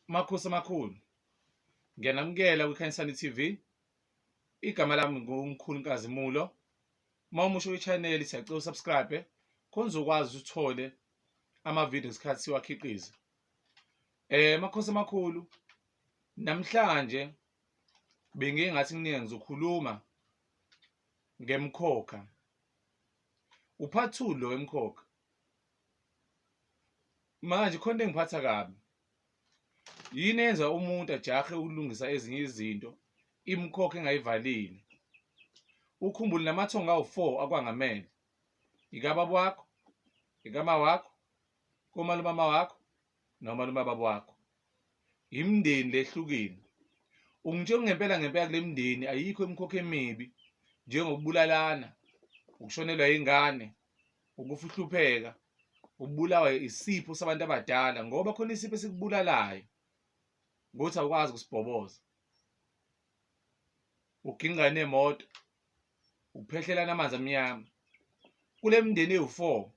Makhosi amakhulu, ngiyanamukela kwiKhanyisani TV. Igama lami nguMkhulu Nkazimulo. Uma umusha kwi-channel siyacela usubscribe khona uzokwazi uthole ama-video ngesikhathi siwakhiqiza. Makhosi amakhulu, namhlanje bengike ngathi kuningi ngizokhuluma ngemkhokha. Upart 2 lo wemkhokha. Manje khona into engiphatha kabi. Yini eyenza umuntu ajahe ukulungisa ezinye izinto imikhokha engayivalile? Ukhumbule namathongo awu-4 akwangamele. Ikababa wakho, ikama wakho, komalume mama wakho, nomalume baba wakho. Imindeni lehlukile. Ungitshela ngempela ngempela kule mindeni ayikho imikhokha emibi njengokubulalana, ukushonelwa ingane, ukufa uhlupheka, ubulawa isipho sabantu abadala ngoba khona isipho esikubulalayo ngokuthi awukwazi ukusibhoboza. Uginqa nemoto, uphehlelana amanzi amnyama. Kule mindeni ewu-4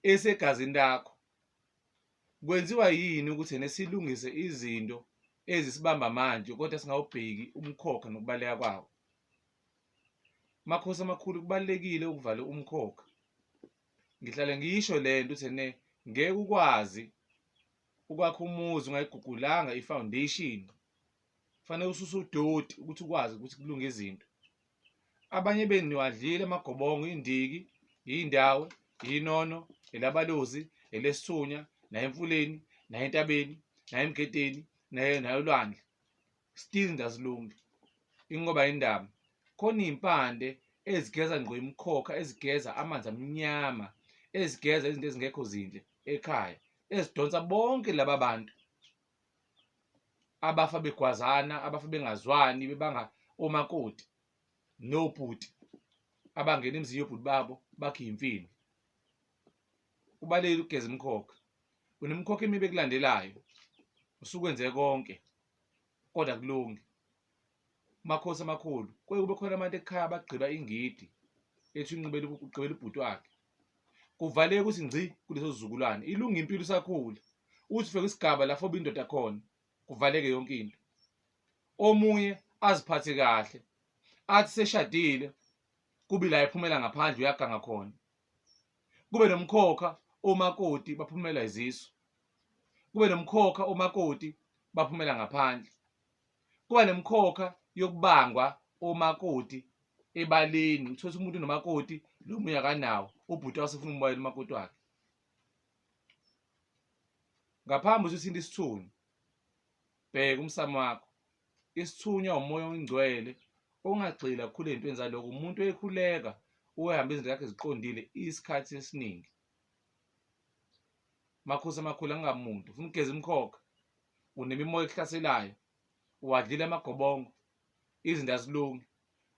esegazini lakho kwenziwa yini ukuthi ene silungise izinto ezisibamba manje kodwa singawubheki umkhokha nokubaluleka kwawo? Makhosi amakhulu, kubalulekile ukuvala umkhokha. Ngihlale ngisho le nto ukuthi ene ngeke ukwazi ukwakha umuzi ungayigugulanga i-foundation. Kufanele ususe udoti ukuthi ukwazi ukuthi kulunge izinto. Abanye benu niwadlile amagobongo, indiki, iy'ndawo, iy'nono, elabalozi, elesithunya, naye emfuleni, naye entabeni, naye emgedeni, naye naye olwandle. Still izinto azilungi. Ingoba indaba khona iy'mpande ezigeza ngqo imikhokha, ezigeza amanzi amnyama, ezigeza izinto ezingekho zinhle ekhaya, ezidonsa bonke laba bantu abafa begwazana, abafa bengazwani, bebanga omakoti nobhuti abangena emzini yobhuti babo bakhe imfino. Kubalulekile ukugeza imikhokha. Unemikhokha emibi ekulandelayo, usukwenze konke kodwa akulungi. Makhosi amakhulu, kuye kube khona abantu ekhaya abagqiba ingidi ethi unqibela ugqibela ubhuti wakhe. Kuvaleke ukuthi ngci kuleso sizukulwane. Ilunga impilo usakhula. Uthi ufika isigaba lapho obindoda khona, kuvaleke yonke into. Omunye aziphathe kahle, athi seshadile kubi la ephumela ngaphandle uyaganga khona. Kube nomkhokha omakoti baphumela izisu. Kube nomkhokha omakoti baphumela ngaphandle. Kuba nemikhokha yokubangwa omakoti ebaleni, uthole ukuthi umuntu unomakoti lo munye akanawo, ubhuti wasefuna umbayela umakoti wakhe. Ngaphambi ukuthi uthinte isithunywa, bheka umsamo wakho. Isithunywa umoya oyingcwele ongagxili kakhulu ey'ntweni zaloko. Umuntu oyekhuleka uyahamba izinto zakhe ziqondile isikhathi esiningi. Makhosi amakhulu angamuntu ufuna ukugeza imikhokha unemimoya ekuhlaselayo uwadlile amagobongo izinto azilungi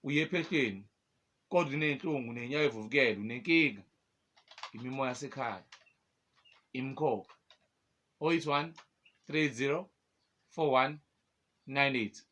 uye ephehlweni kodwa uney'nhlungu uney'nyawo evuvukele unenkinga imimoya yasekhaya imikhokha 081 380 4198.